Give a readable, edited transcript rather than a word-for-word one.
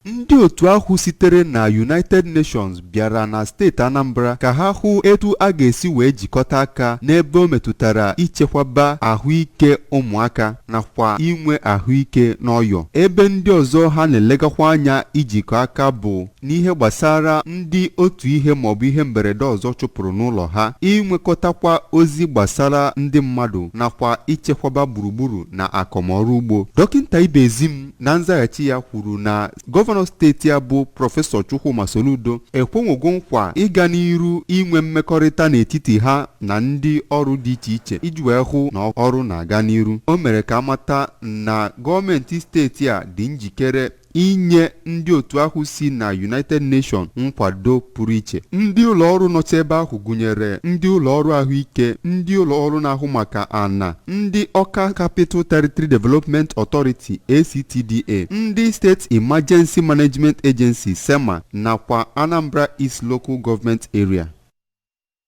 Ndị otu ahụ sitere na United Nations bịara na steeti Anambra ka ha hụ etu a ga-esi wee jikọta aka n'ebe o metụtara ichekwaba ahụike ụmụaka nakwa inwe ahụike n'ọyọ. Ebe ndị ọzọ ha na-elegakwa anya ijikọ aka bụ n'ihe gbasara ndị otu ihe maọbụ ihe mberede ọzọ chụpụrụ n'ụlọ ha, inwekọtakwa ozi gbasara ndị mmadụ nakwa ichekwaba gburugburu na akọmọrụ ugbo. Dọkịta Ibezim na nzaghachi ya kwuru na gọvanọ steeti a bụ Prọfesọ Chukwuma Soludo ekwenwogo nkwa ịga n'iru inwe mmekọrịta n'etiti ha na ndị ọrụ dị iche iche iji wee hụ na ọrụ na-aga n'iru. O mere ka amata na gọọmenti steeti a dị njikere inye ndị otu ahụ si na United Nations nkwado pụrụ iche. Ndị ụlọọrụ nọcha ebe ahụ gụnyere ndị ụlọọrụ ahụike, ndị ụlọọrụ na-ahụ maka ana, ndị Ọka Capital Territory Development Authority, ACTDA, ndị State Emergency Management Agency, SEMA, nakwa Anambra East Local Government Area.